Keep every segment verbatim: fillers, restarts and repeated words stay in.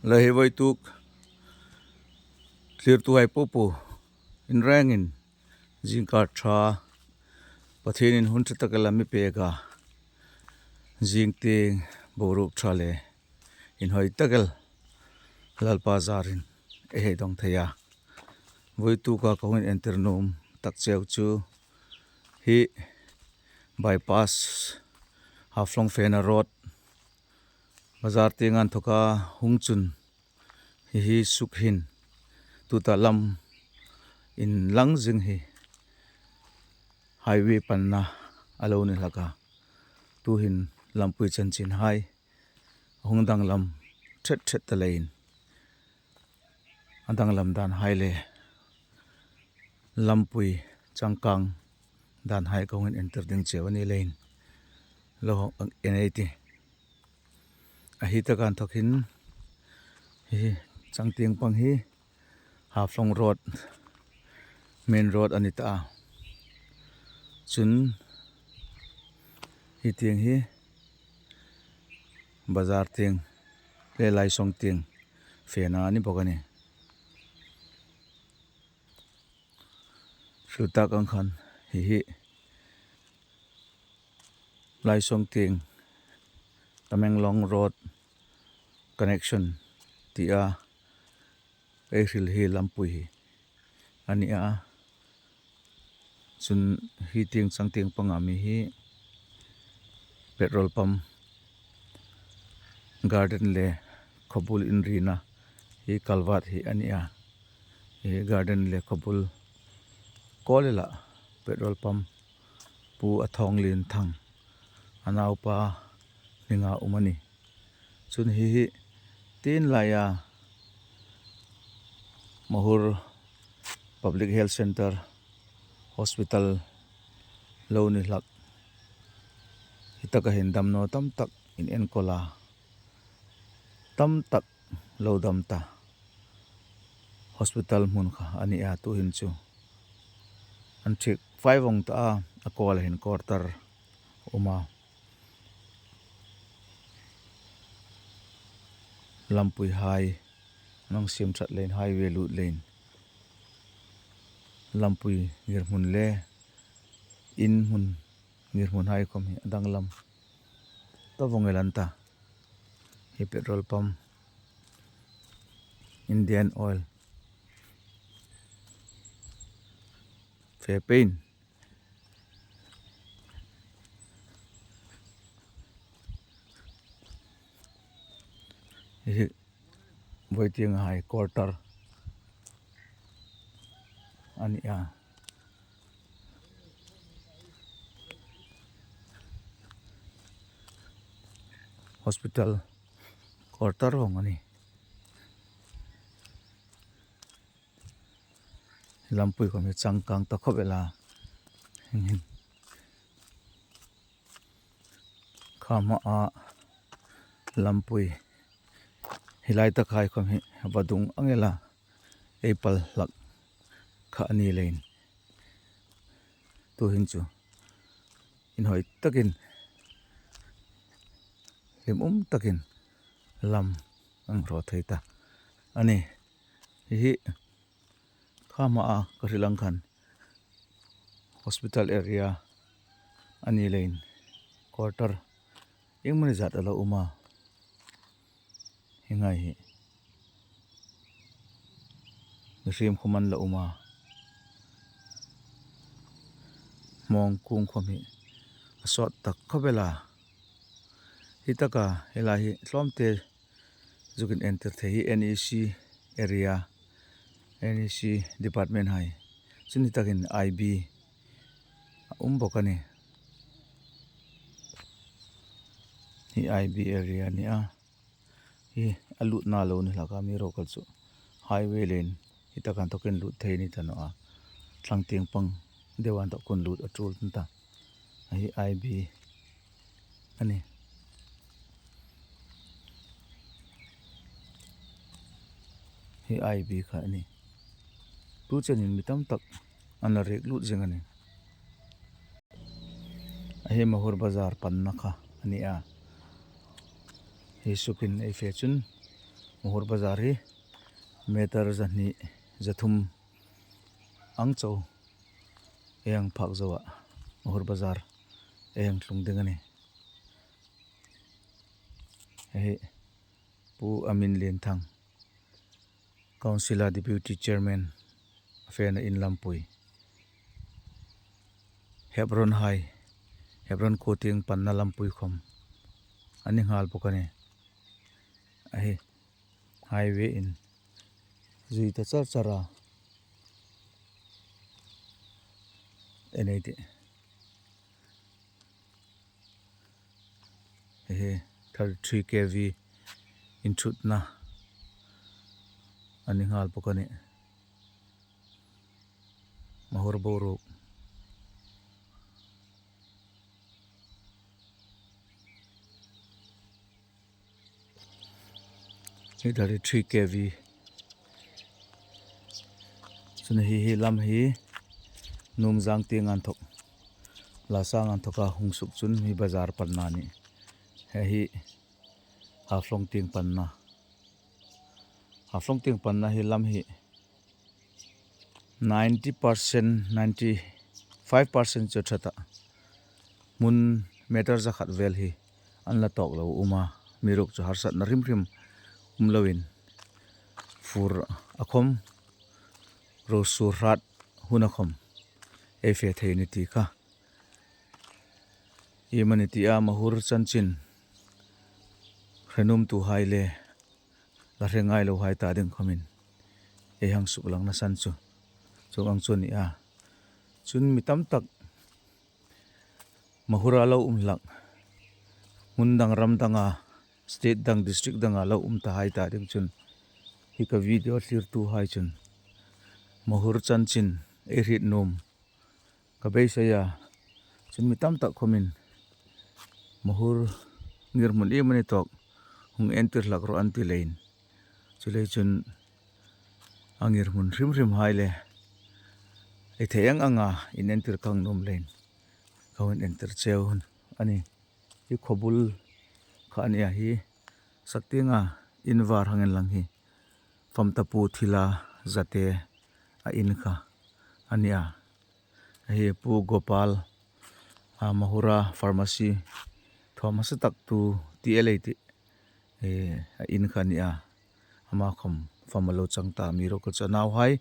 Le hi voituk thlirtuhai popo, in rengin zingkar ṭha, Pathienin hun ṭha tak a la mi pek a, zing tieng boruok ṭha le inhawi tak el Lalpa zarin ei hei dawng thei a. Voituka ka hung inentir nuom tak cheu chu hi bypass, Haflong Fena Road, bazar tienga inthoka hung chun hi hi suk hin tuta lam inlang zing hi highway panna a lo ni hlak a. Tuhin lampui chanchinhai a hung danglam ṭhet ṭhet ta leiin, a danglam danhai le lampui changkang danhai ka hung inentir ding cheu a ni leiin lo en ei tih. A hi taka inthok hin hi chang tieng pang hi Haflong Road, main road a ni ta a. Chun hi tieng hi bazar tieng le Laisong tieng fena a ni bawk a nih. Hriltak ang khan hi hi Laisong tieng Tamenglong Road connection tia ei hril hi lampui hi a ni a. Chun hi tieng chang tieng panga mi hi petrol pump, garden le khawbul inrina hi culvert hi a ni a. Hi garden le khawbul kawl ila petrol pump pu a thawng lien thang a naupa hninga um a nih. Chun hi hi tin laia Mahur Public Health Centre Hospital lo ni hlak hi taka hin damnaw tam tak inenkawl a, tam tak lo dam ta hospital hmun kha a ni a, tuhin chu an thiek fai vawng ta a, a kawla hin quarter a um a. Lampui hai an hung siem ṭhat leiin, highway lut leiin lampui ngirhmun le in hmun ngirhmun hai khawm hi a danglam ta vawng el an ta. Hi petrol pump, Indian Oil fe peiin hi voi tienghai quarter a ni a. Hospital quarter vawng a nih. Lampui khawm hi changkang ta khawp el a. Hieng hin kha hmaa lampui hi lai takhai khawm hi vadung ang ela ei pal hlak kha a ni leiin, tuhin chu inhawi takin, hlim um takin lam an hraw thei ta a nih. Hi hi kha hmaa ka hril ang khan hospital area a ni leiin quarter iengmani zat a lo um a. Hi ngai hi mihriem khawm an lo um a. Hmawng kung khawm hi a sawt tak khawp el a. Hi taka hi lai hi tlawmte zukin entir thei hi NEC area, NEC department hai. Chun hi takin IB a um bawk a nih. Hi IB area a ni a. Hi a lutna lo ni hlak a, mi ro kal chu highway leiin hi taka inthokin lut thei ni ta naw a. Thlang tieng pang deu inthokin lut a tul ta. A hi IB a nih. Hi IB kha a nih. Tu chenin mi tam tak an la riek lut zing a nih. A hi Mahur Bazar panna kha a ni a. Hi sukin ei fe chun Mahur Bazar hi meter zahni, zathum ang chau ei hang phak zoa, Mahur Bazar ei hang tlung ding a nih. Hei hi Pu Amin Lienthang, Council-a Deputy Chairman, a fena in lampui. Hebron hai, Hebron khuo tieng panna lampui khom a ni nghal bawk a nih. Hei hi highway in zui ta char char a, en ei tih. Hei hi thirty-three K V inthutna a ni nghal bawk a nih. Mahur boruok. Hi thirty-three K V. Chun hi, hi lam hi Numzang tieng a inthawk, Lasang a inthoka hung suk chun hi bazar panna a nih. Hei hi Haflong tieng panna. Haflong tieng panna hi lam hi ninety percent, ninety-five percent chu ṭha tah. Hmun meter zakhat vel hi an la tawk lo um a, amiruokchu harsatna hrim hrim um loin fur a khom, ruo sur hrat huna khom ei fe thei a nih ti kha. Iemani tia Mahur chanchin hre nuomtuhai le la hre ngai lohai ta ding khomin ei hang suklangna san chu chuong ang chu a nih a. Chun mi tam tak Mahur-a lo um hlak, hmun dang, ram danga, state dang, district danga lo um tahai ta ding chun hi ka video thlirtuhai chun Mahur chanchin ei hriet nuom ka beisei a. Chun mi tam tak khomin Mahur ngirhmun iemani tawk hung entir hlak rawh an ti leiin, chuleiin chun a ngirhmun hrim hrimhai le ei thei ang anga inentir ka nuom leiin ka hung entir cheu a nih. Hi khawbul kha a nih a, hi sak tienga in var hang inlang hi Famtapu Thila Zate-a in kha a nih a. Hi Pu Gopal, a, Mahur-a pharmacy thaw hmasa tak tu ti el ei tih, e, a in kha a nih a. Ama khom fam a lo chang ta, amiruokchu a nauhai,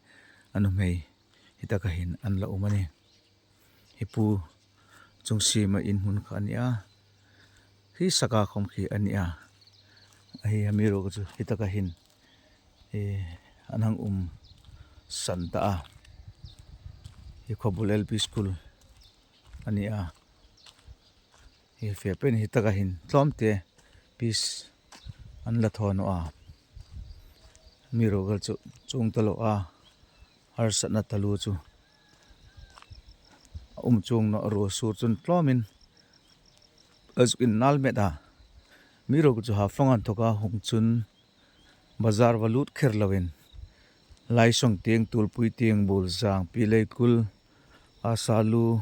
a nuhmei hi taka hin an la um a nih. Hi Pu Chungsiema in hmun kha a nih a. Hi saka khom khi a nih a. Hi amiruokchu hi taka hin, e, an hang um san ta a. Hi Khawbul L P School a nih a. Hi fe peiin hi taka hin tlawmte piece an la thaw naw a. Amiruokchu chuong ta lo a, harsatna taluo chu a um chuong naw a, ruo sur chun tlawmin a zuk innal met a. Amiruokchu Haflong a inthoka hung chun bazar va lut kher loin, Laisong tieng, Tulpui tieng, Bulzang, Pileikul, Asalu,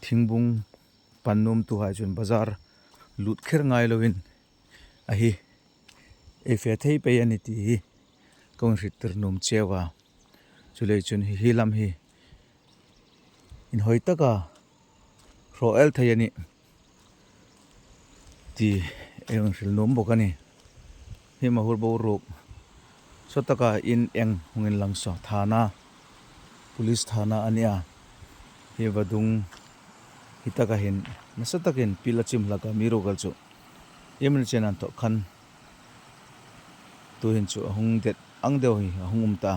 Thingbung pan nuomtuhai chun bazar lut kher ngai loin a hi ei fe thei pei a nih ti hi ka hung hriettir nuom cheu a. Chuleiin chun hi, hi lam hi inhawi taka hraw el thei a nih ti ei hung hril nuom bawk a nih. Hi Mahur boruok saw taka in eng hung inlang saw, thana, police thana a nih a. Hi vadung hi taka hin nasa takin pil a chim hlak a, amiruokchu iemani chen an thaw khan tuhin chu a hung det ang deu hi a hung um ta.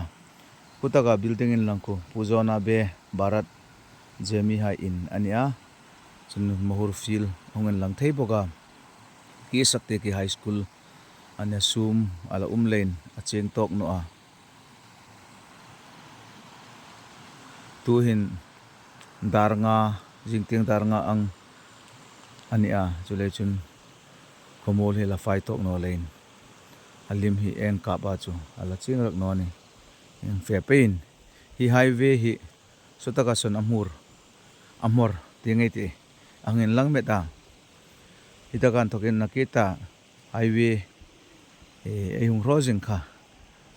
Khu taka building inlang khu Pu Jona Be, Bharat, Jemi hai in a nih a. Chun Mahur field a hung inlang thei bawk a. Ki Sakte Ki High School a nih a, sum a la um leiin a cheng tawk naw a. Tuhin dar nga, zing tieng dar nga ang a nih a, chuleiin chun khawmuol hi la fai tawk naw leiin a lim hi eng kap a chu a la ching rak naw a nih. Eng fe peiin hi highway hi saw taka sawn a hmur, a hmawr ti ngei ti a hang inlang met a. Hi taka inthokin nakie ta highway, Ei hung hraw zing kha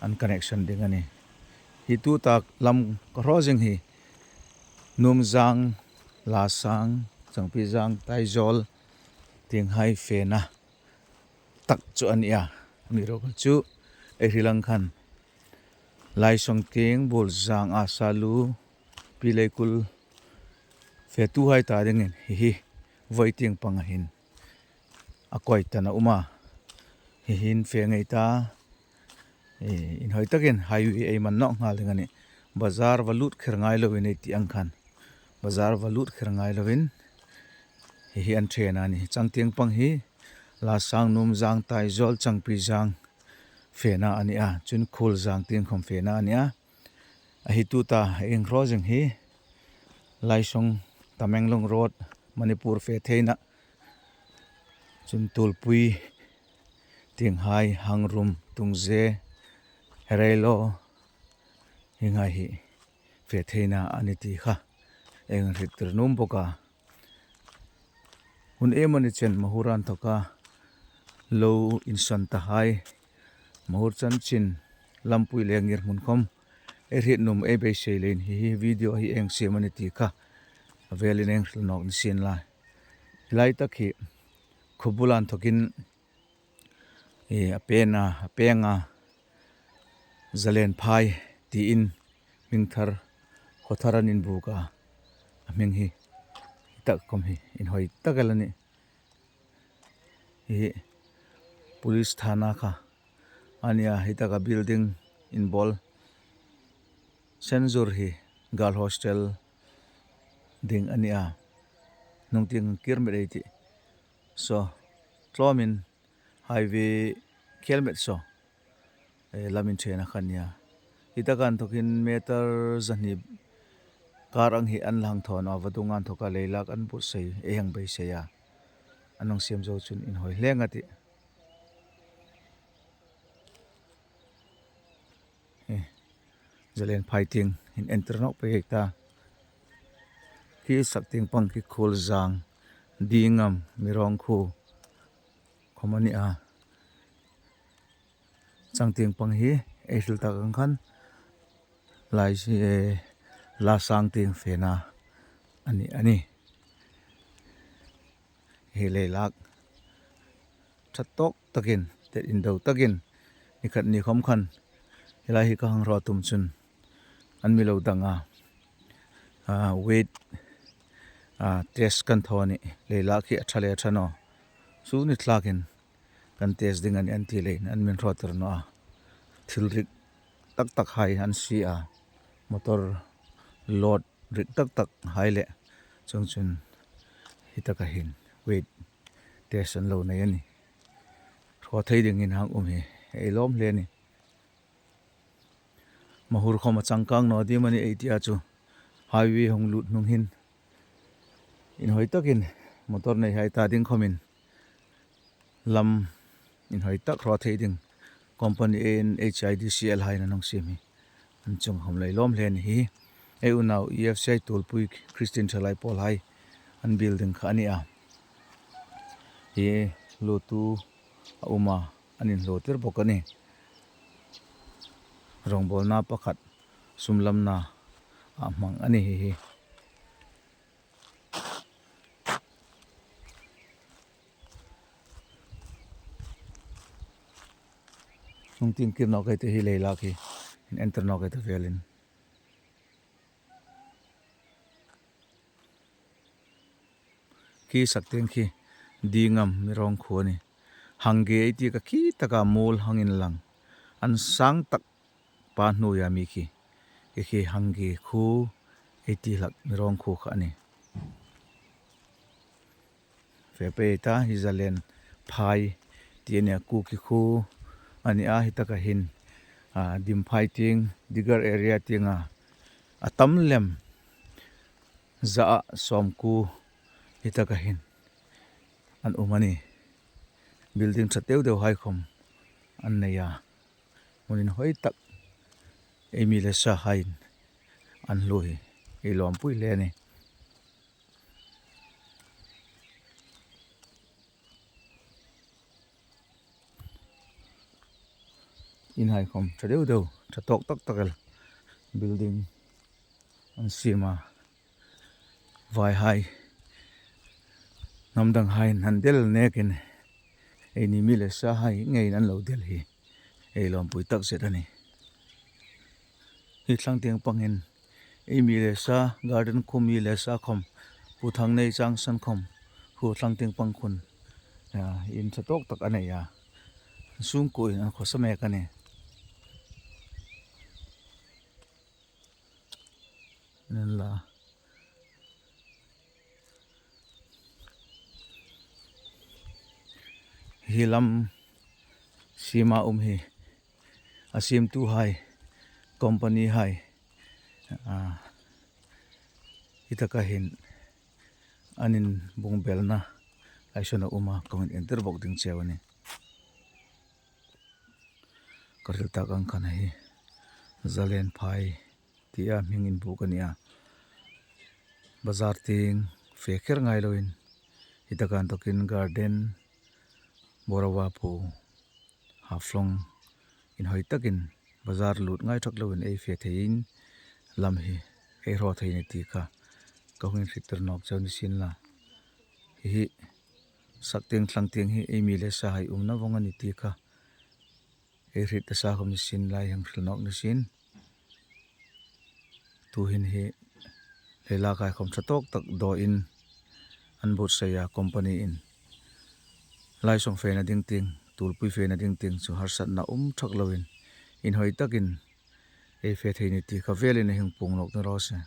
an connection ding a nih. Hi tuta lam ka hraw zing hi Numzang, Lasang, Changpizang, Taizawl tienghai fena tak chu a nih a. Amiruokchu ei hril ang khan Laisong tieng, Bulzang, Asalu, Pileikul fetuhai ta dingin hi hi voi tieng panga hin a koi tan a um a. Hi hin fe ngei ta. Inhawi takin highway ei man nawk nghal ding a nih. Bazar va lut kher ngai loin ei ti ang khan, bazar va lut kher ngai loin hi hi an ṭhen a nih. Chang tieng pang hi Lasang, Numzang, Taizawl, Changpizang fena a nih a. Chun Khulzang tieng khawm fena a nih a. A hi tuta ei hung hraw zing hi Laisong, Tamenglong Road, Manipur fe theina. Chun Tulpui tienghai, Hangrum, Tungze, Hereilo, hienghai hi fe theina a nih ti kha ei hung hriettir nuom bawk a. Hun iemani chen Mahur a inthoka lo insawn tahai, Mahur chanchin lampui le ngirhmun khawm ei hriet nuom ei beisei leiin hi hi video hi ei hung siem a nih ti kha a velin ei hung hril nawk ni sien la. Hi lai tak hi khuo bula inthokin a pena, a penga Zalenphai tiin hming thar, khaw thar an inbuk a. A hming hi, hi tak khawm hi inhawi tak el a nih. Hi police thana kha a nih a. Hi taka building inbawl senzur hi girl hostel ding a nih a. Hnung tieng kir met ei tih. Saw tlawmin highway khel met saw lamin ṭhena kha a nih a. Hi taka inthokin meter zahni kar ang hi an la hang thaw naw a, vadung a inthoka leilak an buotsai, ei hang beisei a. An hang siem zo chun inhawi hle ngat a tih. Zalenphai tieng inentir nawk pei ei ta. Khi sak tieng pang khi Khulzang, Dingam, Mirawng khuo khawm a nih a. Chang tieng pang hi ei hril tak ang khan Laisong tieng fena a nih a nih. Hi leilak ṭha tawk takin, tet indo takin, ni khat ni khawm khan hi lai hi ka hang hraw tum chun an mi lo dang a. Weight test kan thaw a nih, leilak hi a ṭha le a ṭha naw, chu ni tlakin kan test ding a nih an ti leiin an mi hraw tir naw a. Thil rik tak tak hai an sie a, motor load rik tak tak hai le. Chuongchun hi taka hin weight test an lo nei a nih. Hraw thei dingin hang um hi ei lawm hle a nih. Mahur khawm a changkang naw ding a nih ei ti a chu, highway hung lut hnung hin inhawi takin motor neihai ta ding khawmin lam inhawi tak hraw thei ding company N H I D C L hai'n an hung siem hi an chungah khawm lei lawm hle a nih hi. Ei unau E F C I Tulpui Christian Ṭhalai Pawlhai an building kha a nih a. Hi hluotu a um a, an inhluotir bawk a nih. Rawngbawlna pakhat sumlamna a hmang a nih hi hi. Hnung tieng kir nawk ei tih, hi leilak hi inentir nawk ei ta velin. Khi sak tieng khi Dingam, Mirawng khuo a nih. Hangge ei ti kha khi taka mual hang inlang, an sang tak pa hnuoia mi khi, khi khi Hangge khuo ei ti hlak, Mirawng khuo kha a nih. Fe pei ei ta, hi Zalenphai ti a nih a, Kuki khuo a nih a. Hi taka hin Dimphai tieng, Digar area tienga a tam lem, za sawmkuo hi taka hin an um a nih. Building ṭha deu deu hai khawm an nei a. Hmun inhawi tak, ei mi le sahai'n an hluo hi ei lawmpui hle a nih. Inhai khawm ṭha deu deu, ṭha tawk tak tak el. Building an siem a. Vaihai, hnam danghai an del nekin, eini mi le sahai ngeiin an lo del hi ei lawmpui takzet a nih. Hi thlang tieng pangin ei mi le sa, garden khawm mi le sa khawm, Pu Thangnei Changsan khawm, khu thlang tieng pang khun, a, in ṭha tawk tak a nei a. Sungkuoin an khawsa mek a nih. Nen la. Hi lam siema um hi, a siemtuhai, company hai, a, hi taka hin an inbungbelna lai sawn a um a, ka hung entir bawk ding cheu a nih. Ka hril tak ang khan hi Zalen Phai tia hming inbuk a nih a. Bazar tieng fe kher ngai loin, hi taka inthokin garden, Borawa Pu Haflong inhawi takin bazar lut ngai thak loin ei fe theiin lam hi ei hraw thei a nih ti kha ka hung inhriettir nawk cheu ni sien la. Hi hi sak tieng thlang tieng hi ei mi le sahai umna vawng a nih ti kha ei hriet ta sa khawm ni sien la, hang hril nawk ni sien. Tuhin hi leilakhai khawm ṭha tawk tak dawin an buotsai a, company in. Lai sawng fena ding tieng, tulpui fena ding tieng chu harsatna um thak loin, inhawi takin ei fe thei a nih ti kha velin ei hung puong nawk ni raw se.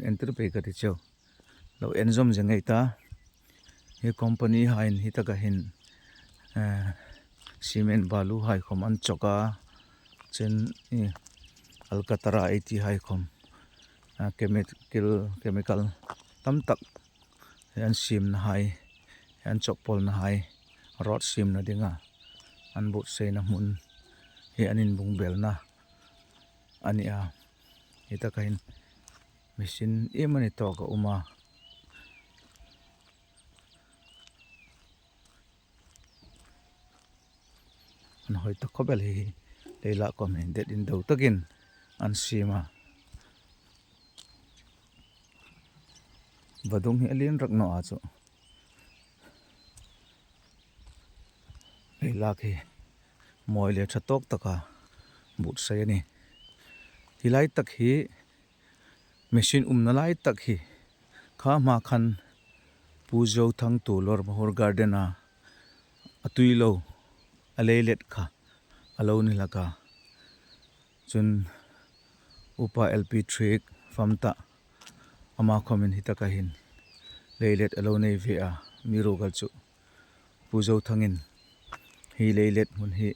Entir pei ka ti cheu. Lo en zawm zing ei ta. Hi company hain hi taka hin, eh, cement balu hai khawm an chawk a. Chun, eh, alcantara ei ti hai khawm, ah, chemical, chemical tam tak hi an siemna hai, hi an chawk pawlna hai, road siemna dinga an buotsaina hmun hi an inbungbelna a nih a. Hi taka hin machine iem a ni tawk a um a. An hawi ta khawp el hi, leilak khawm hin det indo takin an siem a. Vadung hi a lien rak naw a chu. Leilak hi mawi le ṭha tawk taka buotsai a nih. Hi lai tak hi machine umna lai tak hi, kha hma khan Pu Zothang Tulor Mahur Garden-a a tui lo, a leilet kha a lo ni hlak a. Chun Upa L P Thik Famta, ama khawmin hi taka hin leilet a lo nei ve a, amiruokchu Pu Zothangin hi leilet hmun hi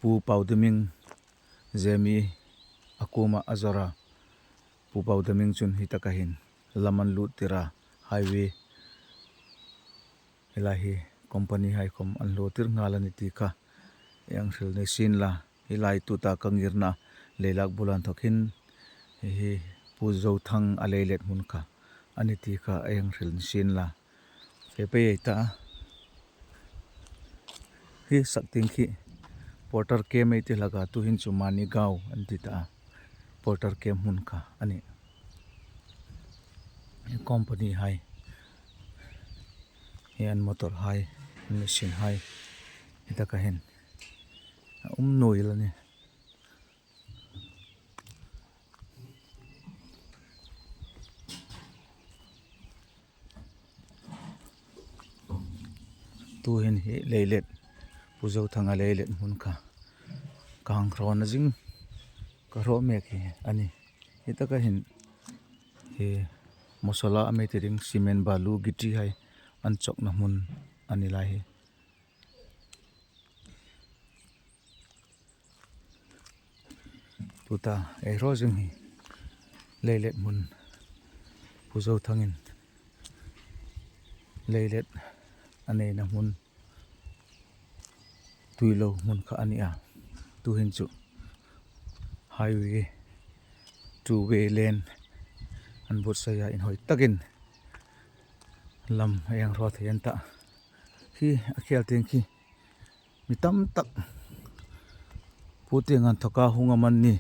Pu Paudiming Zemi a kuoma a zawr a. Pu Paudiming chun hi taka hin lam an luttir a, highway, hi lai hi company hai khawm an hlawtir nghal a nih ti kha ei hang hril ni sien la. Hi lai tuta ka ngirna leilak bula inthawk hin hi Pu Zothang a leilet hmun kha a nih ti kha ei hang hril ni sien la. Fe pei ei ta. Hi sak tieng khi Porter Camp ei ti hlak a, tuhin chu Manigaon an ti ta a. Porter Camp hmun kha a nih. Hi company hai, hi an motor hai, an machine hai, hi taka hin a um nuoi el a nih. Tuhin hi leilet, Pu Zothanga leilet hmun kha ka hang hraw na zing, ka hraw mek hi a nih. Hi taka hin hi masala a mi ti ding, cement, balu, gitti hai an chawkna hmun a ni lai hi. Tuta ei hraw zing hi leilet hmun, Pu Zothangin leilet a neina hmun, tui lo hmun kha a nih a. Tuhin chu highway, two way lane an buotsai a, inhawi takin lam ei hang hraw thei an tah. Khi a khel tieng khi mi tam tak pu tieng an thoka hung a man ni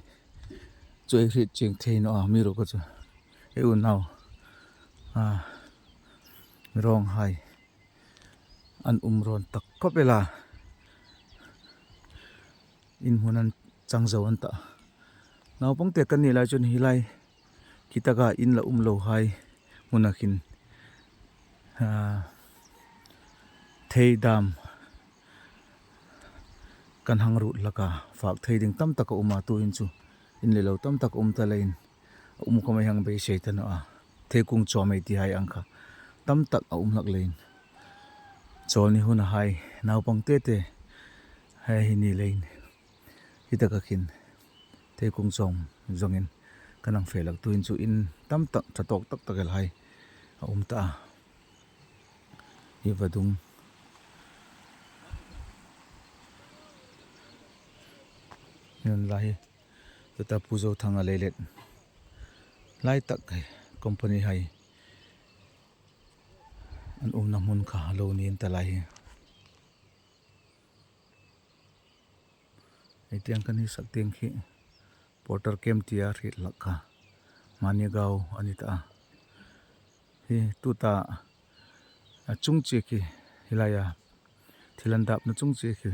chu ei hriet chieng thei naw a, mi ro ka chu ei unau a, mi rawng hai an um rawn tak khawp el a, in hmun an chang zo an ta. Naupang te kan ni lai chun hi lai khi taka in la um lo hai hmuna khin, a, thei dam kan hang ruot hlak a, fak thei ding tam tak a um a, tuhin chu in le lo tam tak a um ta leiin a um khawm ei hang beisei ta naw a. Theikung chawm ei ti hai ang kha tam tak a um hlak leiin, chawl ni huna hai naupang te te hai hi ni leiin hi taka khin theikung chawm zawngin kan hang fe hlak. Tuhin chu in tam tak ṭha tawk tak tak el hai a um ta a. Hi vadung nun lai hi tuta Pu Zothanga leilet lai tak company hai an umna hmun kha lo ni an ta lai hi. Ei tiang kan hi sak tieng khi Porter Camp tia hriet hlak kha Manigaw a ni ta a. Hi tuta a chung chie khi hi laia thil an dapna chung chie khi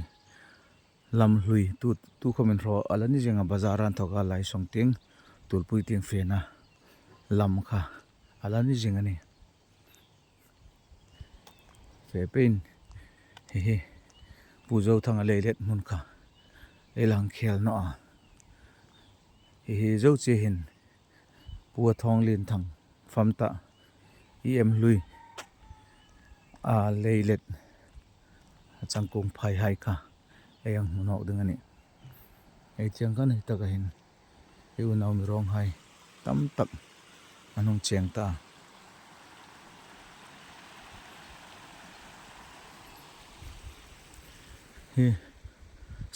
lam hlui tu, tu khawmin hraw a la ni zinga, bazar an thoka lai sawng tieng, Tulpui tieng fena lam kha a la ni zing a nih. Fe pein hi hi Pu Zothanga leilet hmun kha ei la hang khel naw a. Hi hi zo chie hin Pu Thawnglinthang fam ta, E M hlui a leilet a changkung phai hai kha ei hang hmu nawk ding a nih. Ei tiang kan hi taka hin ei unau mi rawng hai tam tak an hung cheng ta. Hi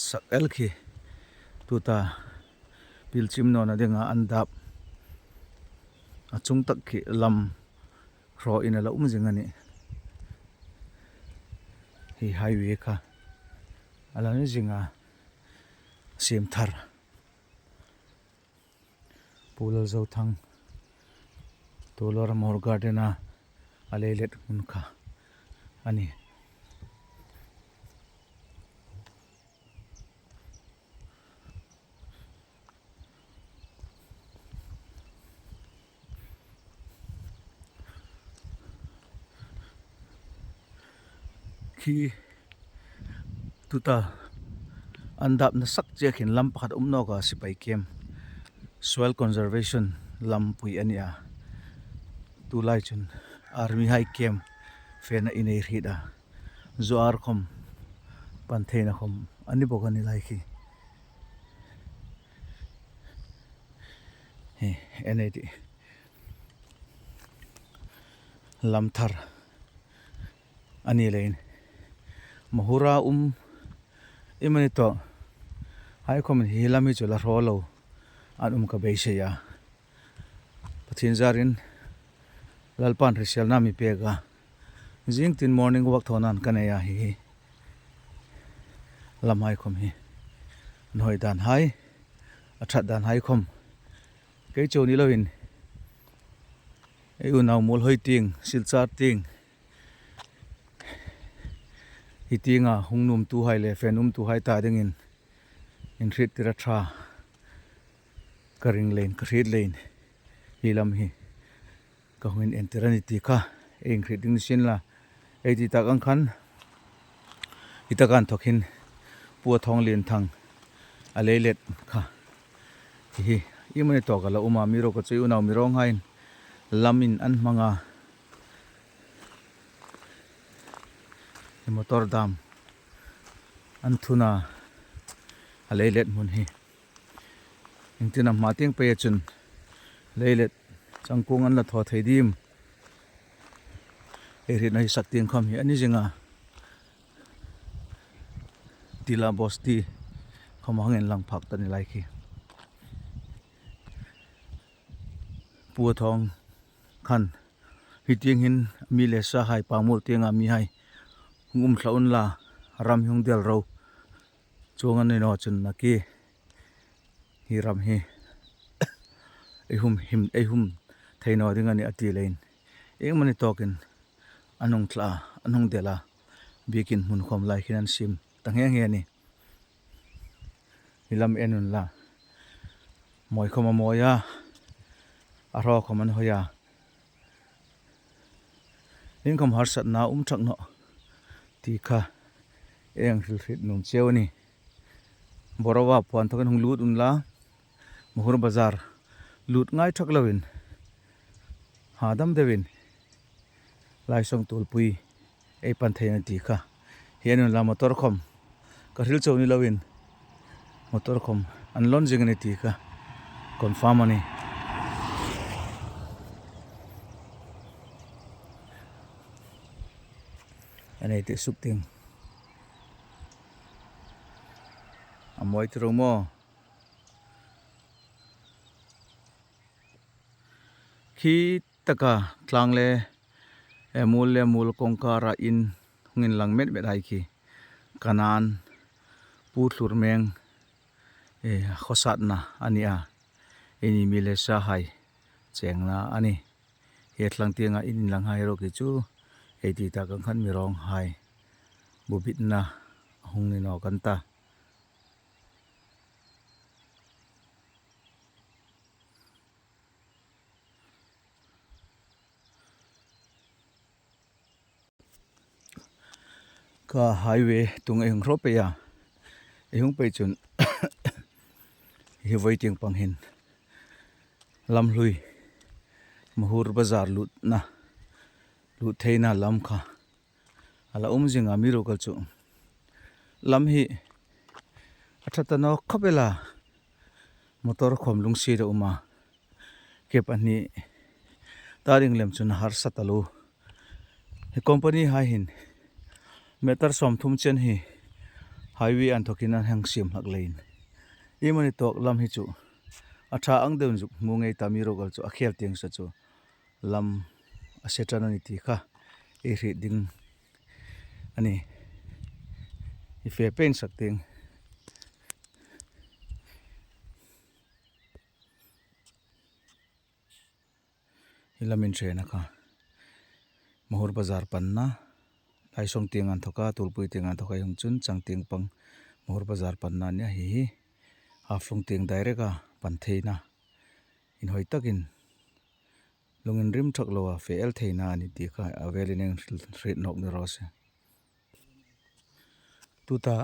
sak el khi tuta pilchim nawna dinga an dap a chung tak khi lam hraw in a la um zing a nih. Hi highway kha a la ni zinga siem thar Pu Lalzothang Tulor Moor Garden a a leilet hmun kha a nih. Khi tuta an dapna sak chie khin lam pakhat um nawk a, sipai camp, soil conservation lampui a ni a. Tulai chun army hai camp fena in ei hriet a. Zuar khawm pan theina khawm a ni bawk a ni lai khi. Hi, en ei tih. Lam thar a ni leiin Mahur-a um ei mani tawk hai khawmin hi lam hi chu la hraw lo an um ka beisei a. Pathien zarin Lalpan hriselna mi pek a. Zing tin morning walk thaw nan ka nei a hi hi. Lam hai khawm hi. An hawi dan hai, a ṭhat dan hai khawm. Kei chau ni loin ei unau Muolhoi tieng, Silchar tieng, hi tienga hung nuomtu hai le fe nuomtu hai ta dingin inhriettir a ṭha ka ring leiin, ka hriet leiin hi lam hi ka hung inentir a nih ti kha ei inhriet ding ni sien la. Ei ti tak ang khan hi taka inthawk hin Pu Thawnglinthang a leilet kha hi hi ei mani tawk a la um a, mi ro ka chu ei unau mi rawng haiin lamin an hmang a. Hi motor dam an thun a, a leilet hmun hi. Iengtin am hma tieng peia chun leilet changkung an la thaw thei dim? Ei hrietna hi sak tieng khawm hi a ni zing a. Tila Bosti khawm hang inlang phak ta ni lai khi. Pu Thawng khan hi tieng hin mi le sa hai, Pangmual tienga mi hai Hung um thla unla, ram hi hung del ro. Chuong a ni naw chun nakie hi ram hi ei hum him, ei hum thei naw ding a nih a ti leiin, iengmani tawkin an hung thla a, an hung del a, biekin hmun khawm lai khin an siem ta nghe nghe a nih. Hi lam en unla, mawi khawm a mawi a, a hraw khawm an hawi a. Iengkhawm harsatna um thak naw ti kha ei hang hril hriet nuom cheu a nih. Borawa puan thawkin hung lut unla, Mahur Bazar lut ngai thak loin, hadam deuin Laisawng Tuolpui ei pan thei a nih ti kha. Hi en unla, motor khawm ka hril chau ni loin, motor khawm an lawn zing a nih ti kha confirm a nih. A nei tih suk ding. A mawi ti ro maw? Khi taka tlang le, e, muol le muol kawngkara in hung inlang met met hai khi Kanan, Pu Thlurmeng, e, khawsatna a ni a. Eini mi le sahai chengna a nih. Hi tlang tienga in inlang hai ruok hi chu, ei ti tak ang khan mi rawng hai bu bitna hung ni naw kan ta. Ka highway tung ei hung hraw pei a, ei hung pei chun hi voi tieng pang hin lam hlui, Mahur Bazar lutna, lut theina lam kha a la um zing a, amiruokchu lam hi a ṭha ta naw khawp el a, motor khawm lungsiet a um a, ke pahni ta ding lem chun harsa taluo. Hi company hai hin meter sawmthum chen hi highway an thawkin an hang siem hlak leiin, iemani tawk lam hi chu a ṭha ang deuin zuk hmu ngei ta, amiruokchu a khel tieng sa chu lam a se ṭan a nih ti kha ei hriet ding a nih. Hi fe pei insak ding. Hi lam inṭhena kha Mahur Bazar panna, Laisawng tieng an thawka, Tuolpui tieng an thawka ei hung chun chang tieng pang Mahur Bazar panna a nih a, hi hi Haflong tieng direct-a pan theina, inhawi takin, lung inrim thak loa fe el theina a nih ti kha a velin ei hang hriet nawk ni raw se. Tuta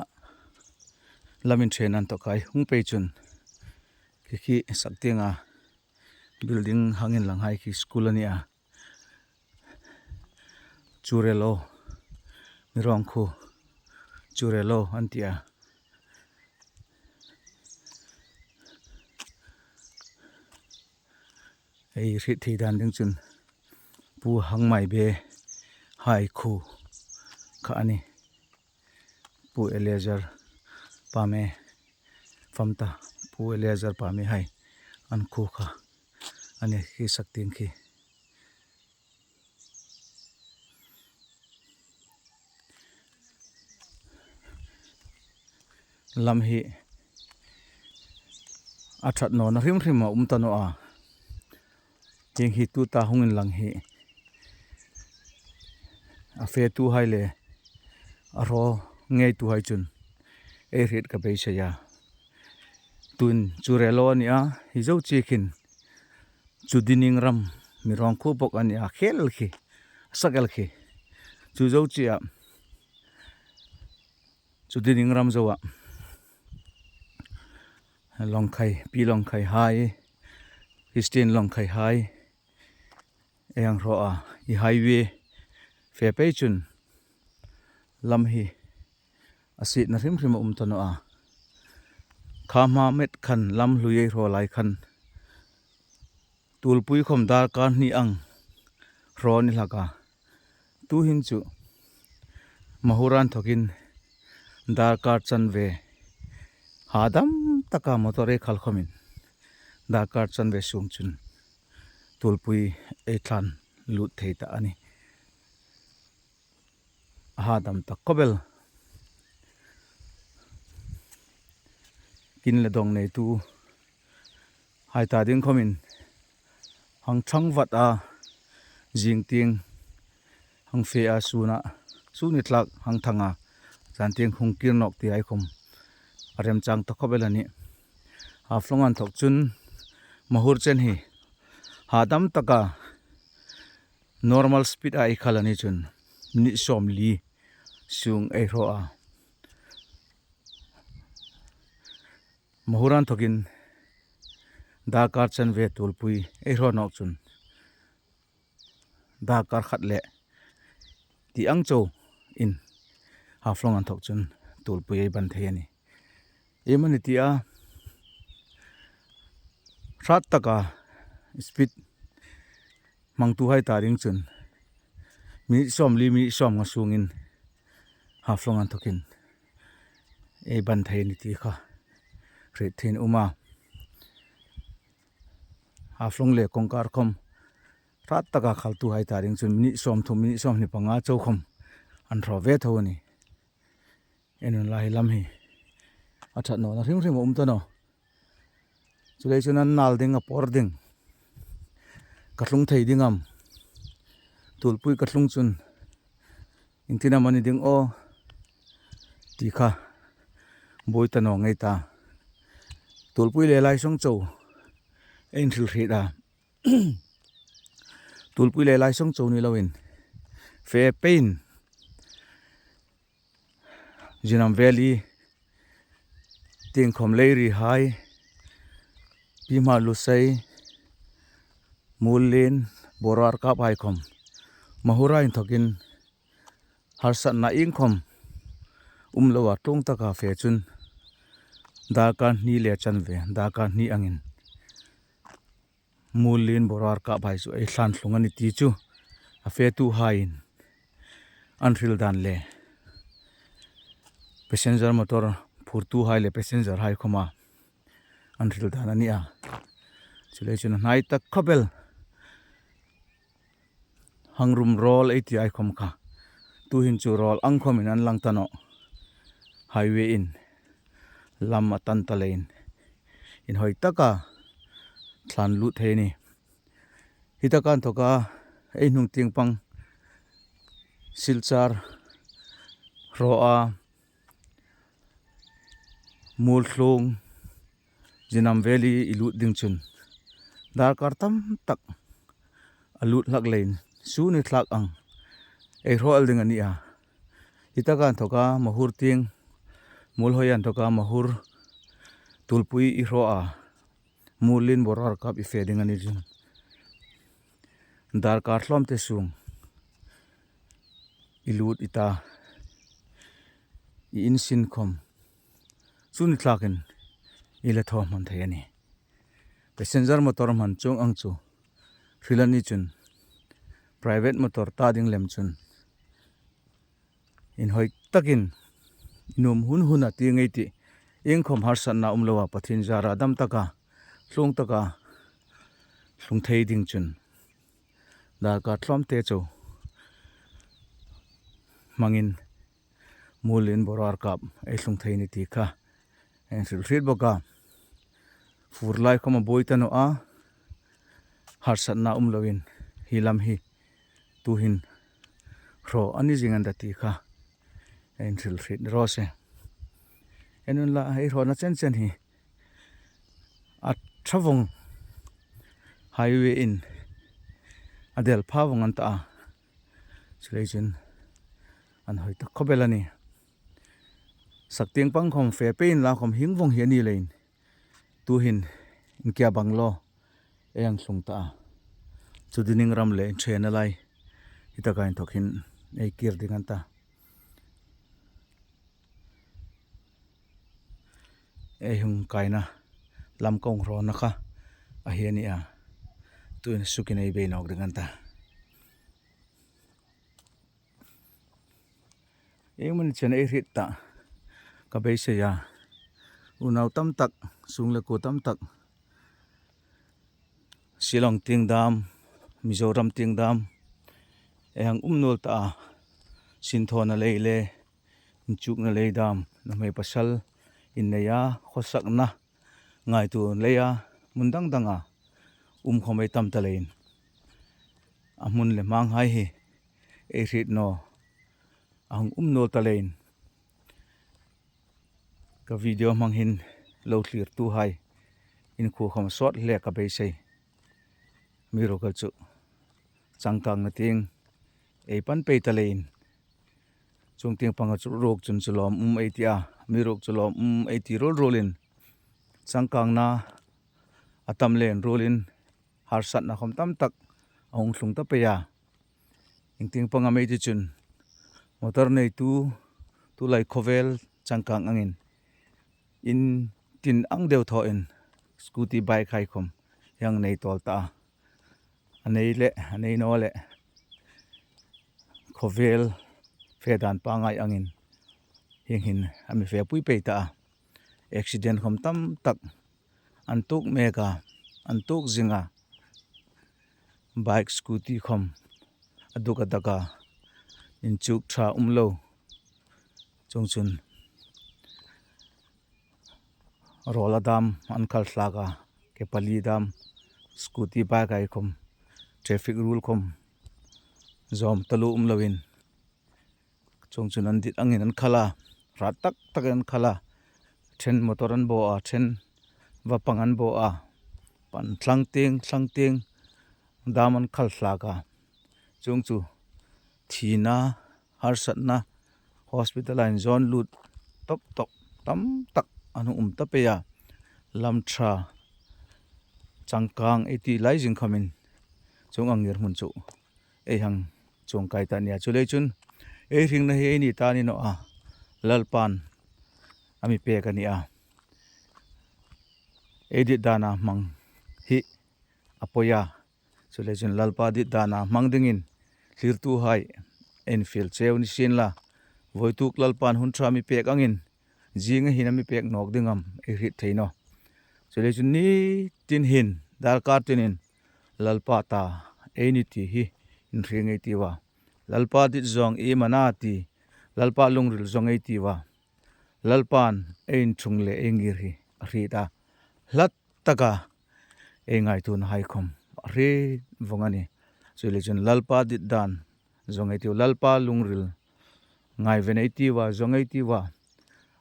lam inṭhen an thawka ei hung pei chun, khi khi sak tienga building hang inlang hai khi school a ni a. Churelo, mi rawng khu Churelo an ti a. Ei hriet thei dan ding chun Pu Hangmaibe hai khu kha a nih. Pu Eleazar Pame, fam ta, Pu Eleazar Pame hai an khu kha a nih, khi sak tieng khi. Lam hi a ṭhat nawna hrim hrim a um ta naw a. Hieng hi tuta hung inlang hi a fetuhai le a hraw ngeituhai chun ei hriet ka beisei a. Tuhin Churelo a ni a, hi zo chie khin Chudining ram, mi rawng khu bawk a ni a, khel khi, sak el khi. Chu zo chie a, Chudining ram zoa Lawngkhai, Pi Lawngkhai hai, Christian Lawngkhai hai ei hang hraw a, hi highway fe pei chun lam hi a sietna hrim hrim a um ta naw a. Kha hma met khan lam hlui ei hraw lai khan Tuolpui khawm darkar hni ang hraw ni hlak a. Tuhin chu Mahur an thawkin darkar chanve, hadam taka motor ei khal khawmin darkar chanve sung chun Tuolpui ei thlan lut thei ta a nih. hadam tak khawp el. Kin le dawng neitu hai ta ding khawmin hang thang vat a, zing tieng hang fe a, suna, suni tlak hang thang a, zan tieng hung kir nawk ti hai khawm a remchang ta khawp el a nih. Haflong an thawk chun Mahur chen hi hadam taka normal speed a ei khal a ni chun minute sawmli sung ei hraw a. Mahur an thawkin darkar chanve Tulpui ei hraw nawk chun darkar khat le ti ang chauin Haflong an thawk chun Tulpui ei ban thei a nih. Iemani tia hrat taka speed hmangtu hai ta ding chun minute sawmli, minute sawmnga sungin Haflong an thawkin ei ban thei a nih ti kha hriet theiin a um a. Haflong le kawngkar khawm hrat taka khaltu hai ta ding chun minute sawmthum, minute sawmhni panga chau khawm an hraw ve tho a nih. En unla, hi lam hi a ṭhat nawna hrim hrim a um ta naw. Chuleiin chun a nal ding, a por ding, ka tlung thei ding am, Tulpui ka tlung chun iengtin am a ni ding aw ti kha buoi ta naw ngei ta. Tulpui le Laisawng chau ei inhrilhriet a. Tulpui le Laisawng chau ni loin fe peiin Jinam Valley tieng khawm, Leiri hai, Pihmar Lusei, Mullin, Borarkap hai khawm Mahur a inthawkin harsatna ieng khawm um loa tlung taka fe chun darkar hni le chanve, darkar hni angin Mullin, Borarkap hai chu ei hlan tlung a nih ti chu a fetuhaiin an hril dan le passenger motor phurtuhai le passenger hai khawma an hril dan a ni a. Chuleiin chun a hnai tak khawp el hang rum rawl ei ti hai khawm kha tuhin chu rawl ang khawmin an lang ta nawh. Highway-in lam a tan ta leiin inhawi taka thlan lut thei a nih. Hi taka inthawka ei hnung tieng pang Silchar hraw a, Muolhluong, Jinam Valley i lut ding chun darkar tam tak a lut hlak leiin suni tlak ang ei hraw el ding a ni a. Hi taka inthawka Mahur tieng, Muolhoi inthawka Mahur, Tulpui i hraw a, Mullin, Borarkap i fe ding a ni chun darkar tlawmte sung i lut i ta, i insin khawm suni tlakin i la thaw hman thei a nih. Passenger motor hman chuong ang chu hril a ni chun private motor ta ding lem chun inhawi takin i nuom hun huna ti ngei tih, ieng khawm harsatna um loa Pathien zara dam taka, tlung taka tlung thei ding chun darkar tlawmte chau hmangin Mullin, Borarkap ei tlung thei a nih ti kha ei inhrilhriet bawk a. Fur lai khawm a buoi ta naw a, harsatna um loin hi lam hi tuhin hraw a ni zing an ta ti kha ei inhrilhriet raw se. En unla, ei hrawna chen chen hi a ṭha vawng, highway-in a del pha vawng an ta a. Chuleiin chun an hawi tak khawp el a nih. Sak tieng pang khawm fe peiin la khawm hieng vawng hi a ni leiin tuhin inkia bungalow ei hang tlung ta a. Chu Dining ram le inṭhena lai hi taka inthawk hin ei kir ding an ta. Ei hung kaina lam kawng hrawna kha a hi a ni a. Tuhin sukin ei bei nawk ding an ta. Ieng mani chen ei hriet ta ka beisei a. Unau tam tak, sung le kuo tam tak, Shillong tieng dam, Mizoram tieng dam ei hang um nuol ta a. Sinthawna lei le inchukna lei dam nuhmei pasal inneia, khawsakna ngaituo leia, hmun dang danga um khawm ei tam ta leiin, a hmun le hmanghai hi ei hriet naw a hung um naw ta leiin, ka video hmang hin lo thlirtuhai in khuo khawm sawt hle ka beisei. Amiruokchu changkangna tieng ei pan pei ta leiin, chuong tieng panga chu ruok chun chu lawm um ei ti a, amiruokchu lawm um ei ti ruol ruolin, changkangna a tam leiin ruolin harsatna khawm tam tak a hung tlung ta pei a. Iengtieng panga mei ti chun motor neitu, tulai khawvel changkang angin, in tin ang deu thawin scooty, bike hai khawm hieng nei tawl ta a. A nei le a nei naw le khawvel fe dan pangngai angin hieng hin a mi fepui pei ta a. Accident khawm tam tak an tuok mek a, an tuok zing a. Bike, scooty khawm a duk a dak a, inchuk ṭha um lo. Chuongchun rawla dam an khal thlak a, ke pali dam, scooty, bike hai khawm, traffic rule khawm zawm taluo um loin, chuongchun an dit angin an khal a, hrat tak takin an khal a, ṭhen motor an bo a, ṭhen va pang an bo a, pan thlang tieng thlang tieng dam an khal thlak a. Chuong chu thina, harsatna, hospital-a inzawn lut tawp tawp tam tak an hung um ta pei a. Lam ṭha, changkang ei ti lai zing khawmin chuong ang ngirhmun chu ei hang chuong kai ta a nih a. Chuleiin chun ei hringna hi eini ta ni naw a, Lalpan a mi pek a nih a. Ei dit dana hmang hi a poi a. Chuleiin chun Lalpa dit dana hmang dingin thlirtuhai infiel cheu ni sien la. Voituk Lalpan hun ṭha mi pek angin, zinga hin a mi pek nawk ding am ei hriet thei naw. Chuleiin chun ni tin hin, darkar tinin Lalpa ta ei ni ti hi inhriet ngei ei tiu a. Lalpa dit zawng ei man a ti, Lalpa lungril zawng ei tiu a. Lalpan ei inchung le ei ngir hi a hriet a. Hlat taka ei ngaituonahai khawm a hriet vawng a nih. Chuleiin chun Lalpa dit dan zawng ei tiu, Lalpa lungril ngaiven ei tiu a, zawng ei tiu a.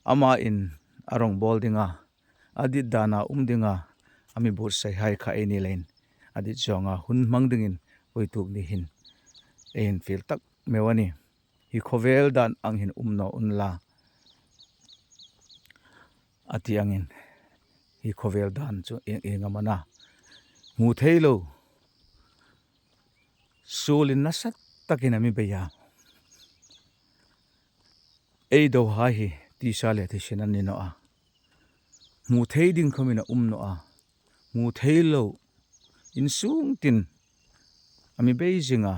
Amain a rawngbawl dinga, a dit dana um dinga a mi buotsaihai kha ei ni leiin, a dit zawnga hun hmang dingin voituk ni hin ei infiel tak meu a nih. Hi khawvel dan ang hin um naw unla, a ti angin, hi khawvel dan chu ieng ieng am a na, hmu thei lo, suolin nasa takin a mi bei a. Ei dohai hi tisa le thisin an ni naw a, hmu thei ding khawmin a um naw a, hmu thei lo, insung tin a mi bei zing a.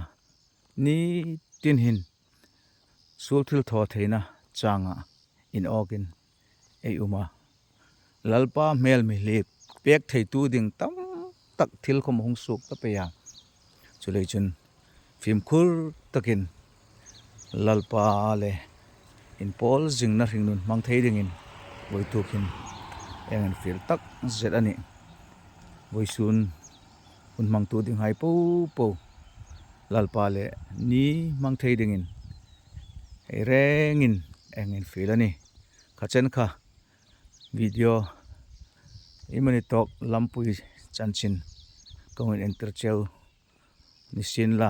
Ni tin hin suol thilthawtheina changa inawkin ei um a. Lalpa hmel mi hliep pek theitu ding tam tak thil khawm a hung suok ta pei a. Chuleiin chun fimkhur takin Lalpa le inpawl zingna hringnun hmang thei dingin voituk hin ei infiel tak zet a nih. Voisun hun hmangtu dinghai popo Lalpa le ni hmang thei dingin ei rengin ei infiel a nih. Kha chen kha video iemani tawk lampui chanchin ka hung inentir cheu ni sien la,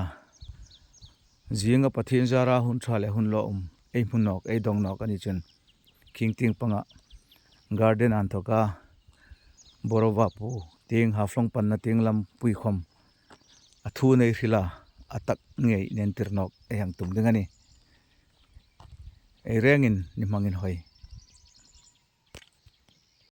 zinga Pathien zara hun ṭha le hun lawmum ei hmu nawk, ei dong nawk a ni chun, khing tieng panga garden a inthawka Borova pu tieng, Haflong panna tieng lampui khawm a thu nei hrila, a tak ngei inentir nawk ei hang tum ding a nih. Ei rengin ni hmangin hoi.